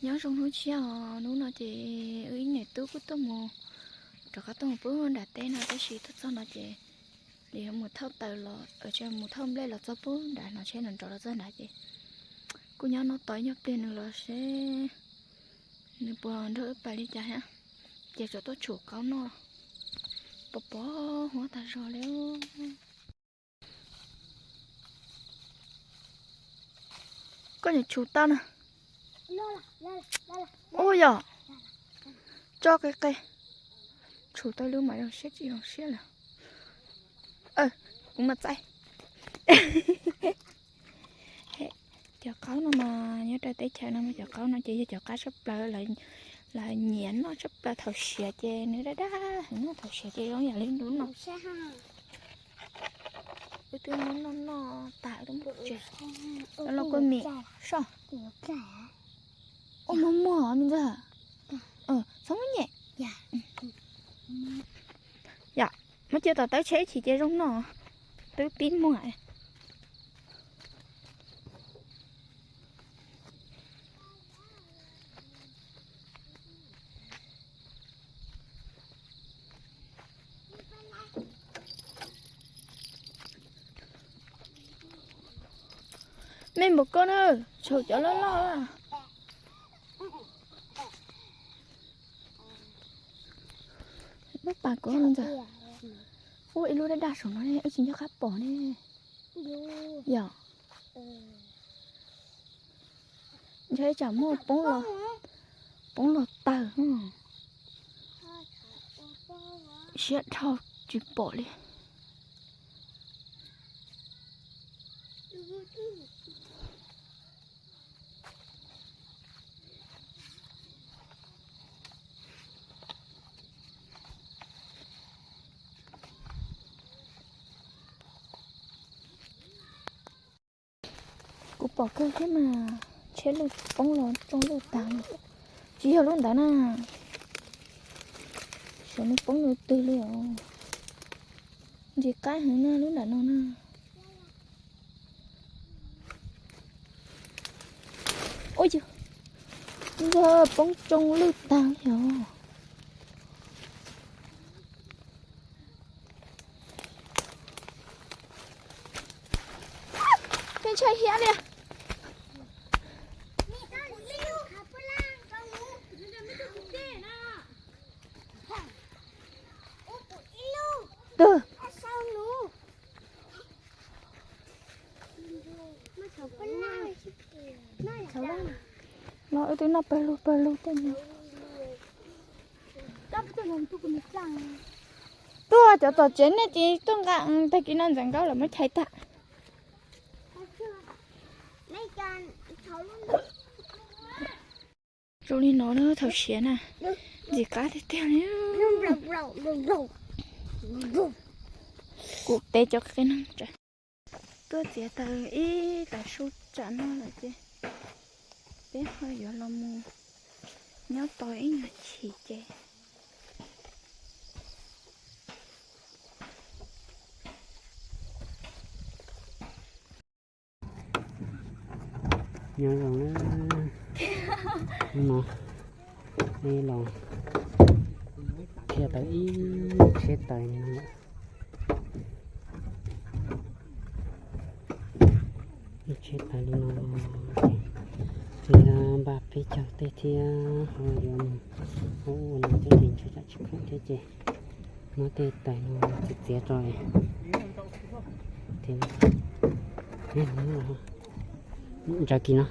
Nyob zoo hnub tshiab os, hnub no ces wb ib niam tub kuj tuaj mus, rov qab tuaj mus pub nram teb no tab sis tuaj txog no ces nws yuav mus thauj taws los, mus thauj nplej los txog pub nram no, tsheb nrov nrov los txog nrad ces kuj nyob no tos ib nyuag pliag nws los seb nws puas nrog wb pais li cas thiab. Ces tseem tuaj tshum qaub noj, pos pos huab tag zog li. Koj niam tshum tau na. Ua yog tso qe qe, tshum tau lub mam zoo siab tsis zoo siab lawm. Kuv mas txaij. Cov qaub no mas nyob rau teb chaws no mas cov qaub no ces yog cov qab tshaj plaws, lawv nyiam noj tshaj plaws thaum siav ces nws daj daj heev, noj thaum siav ces zoo yam li lub no. Wb twb muab noj noj tas wb twb mus tsev. Los kua mis soj. Ua muag muag me ntxawg. Txhob muab nyem. Yom, muab cia tom tawb tsheb chim ces zoo noj. Twb pib muag. Me npaum koj na, tshum cov loj loj. Lub pas kuv ntxawg. Ua ib lub daj daj saum no ne, wb tsis nco qab pom ne. Yog. Ntshe tsam muaj poob los, poob los tawg. Siab dhau tsis pom li. Kuv pom kawg thiab mas, tsheb lwj poob los tsoo lwj tag. Tsis yog lub ntawd na, xyov nws poob lub twg li os. Ntsis qab heev na lub nram no na. Ua yog, yog poob tsoo lwj tag li os. Peb ntshai hiab li. Twg? Los wb twb noj pawg lug pawg lug tej no. Tuaj cov tom tsev nej ces tuaj nqa, tag kis no ntxeev nkaub lawm muab chais tag. Zoo li no na thaum siav na, ntxim qab tiag tiag li. Kuv tev cov qe no. Tuaj txiav taws ib tav su tsam no lawm ces peb ho yuav los mus nyob tos ib nyuag chim ces nyob zoo na. Hnub no peb los dhia tau ib tsheb taws no lawm. Ib tsheb taws li no, thiab npaj peb caug tej thiab ho yuav mus ua ua no thiab ces ntshe tsam tsis khoom thiab ces muab tej taws no txiav txiav tso. Ntsa kis no,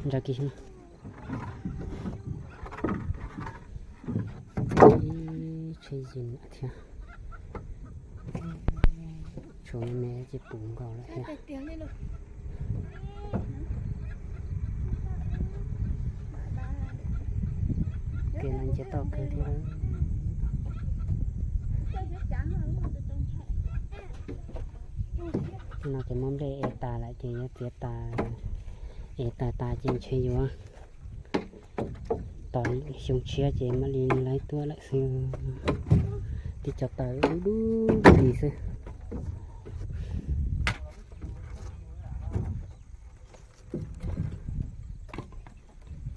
ntsa kis no. Ib tsheb zis thiab. Tshuav me me ces puv nkaus lawm thiab. Kev no nce toj kawg thiab. No ces muab nplej ev tas lawm ces yuav txiav tas, ev tas tas ces ntshe yuav tos xyoo tshiab ces mam li lawv tuaj lawm xwb. Tej cov taws dub dub li xwb.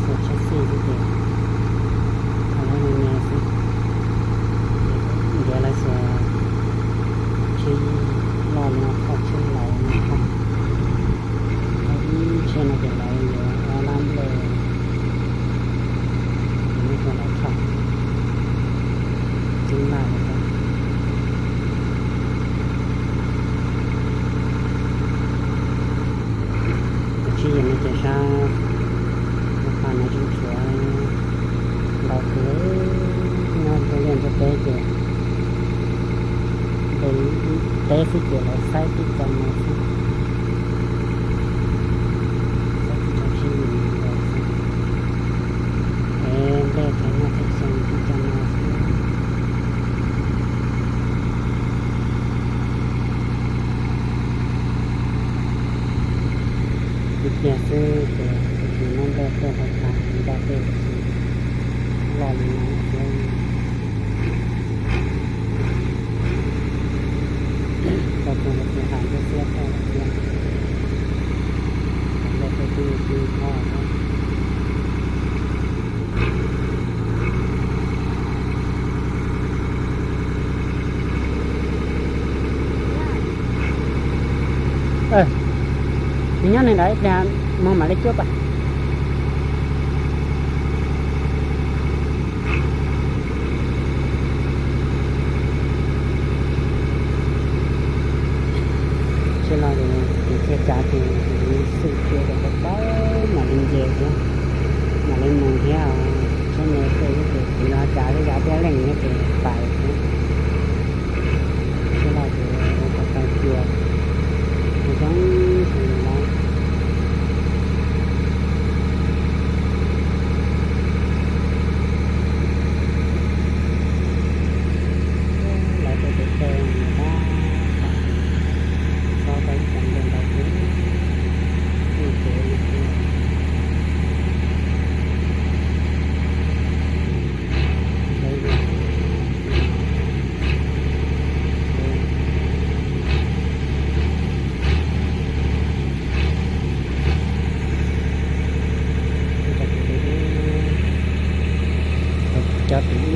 xuas tsheb xij xwb ces thaum lawv me me xwb, ces ntiav lawv xuas tsheb loj li no thauj, tsheb laus li no thauj. Thauj ib tsheb no ces lawv yuav ob lab nplej, ces muab coj los thauj, tib laj li ko. Tus tswv yim no ces sab lub qab no tseem tshuav ntau kawg, nyob rau liaj ntiaj teb ces nqis teb xwb ces lawv saib tib co no xwb, saib tib co tswv yim no xwb, es nplej thaiv noj thaiv xyoo tib co no xwb. Ib pliag xwb ces tus tsis muab nplej tuaj hauv tag nrho tej tus tsis loj li no thiab. Tau tus tus hais ntsuab xiab tau lawm thiab, nplej tuaj tib tib tho thiab. Nws nyob neeg ntawd ib pliag mus mam li cuab pas. Tsheb loj ces tus txiaj tsav ces tus xwm cia kom tau tau mam li nce thiab, mam li mus thiab. Tsheb me tej ces tus yog tsav thiab yav thiab leej thiab ces pais thiab. Tsheb loj ces ua kom tau cia zoo zoo li no.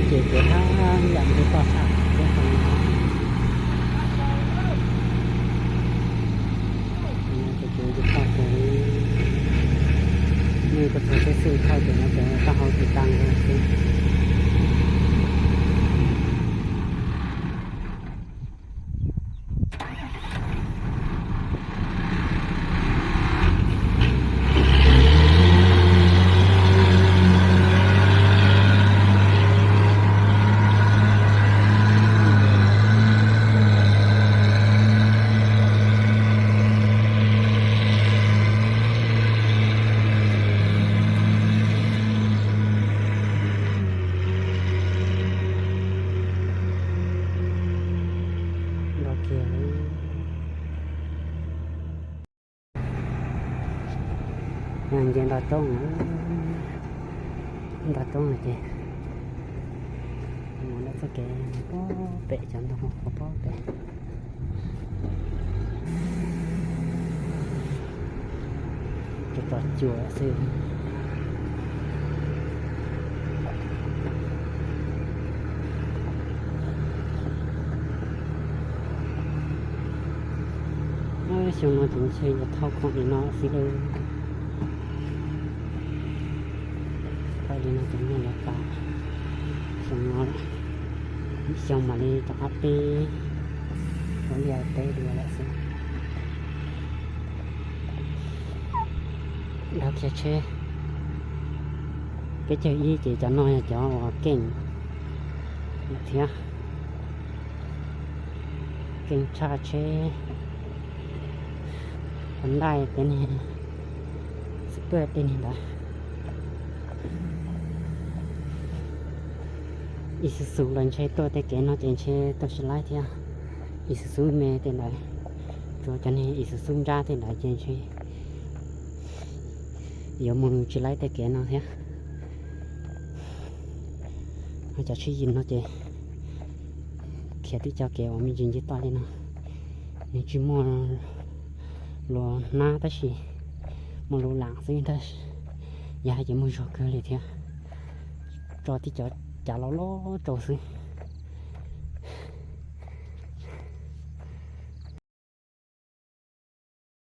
Ces kuv haj yam nce toj tshaj thiab. Ces kuv nce toj ces, nej kuj txog tsheb xwb thauj ces no ces taub hau tus tag nkaus xwb. Nrov kiag li. Nce nto roob, nto roob no ces mus lawm txoj kev pob pem cov ntoo pob pem. Cov tso cua xwb. Xyoo no ces ntshe yuav thauj khoom li no xwb lawm. Thauj li no ces ntshe yuav tas xyoo no lawm. Ib xyoo mam li rov qab pib ua liaj teb dua lawm xwb. Dhau kiag tsheb peb caug ib ces cov no yog cov uas keej lawm thiab. Keej tshaj tsheb, Hyundai tej niag, Super tej niag ntawd. Isuzu los ntshe tuaj tej kev no ces ntshe tuaj tsis laib thiab. Isuzu me tej ntawd, tsuas cov niag Isuzu nrab tej ntawd ces ntshe yuav mus tsis laib tej kev no thiab. Cov tsheb yim no ces khiav tib co kev uas me ntsis nce toj li no, nws tsis muaj lus hnab tab sis muaj lus lam xwb ntag. Yog hais ces muaj zog kawg li thiab, tso tib co cav loj loj rau xwb.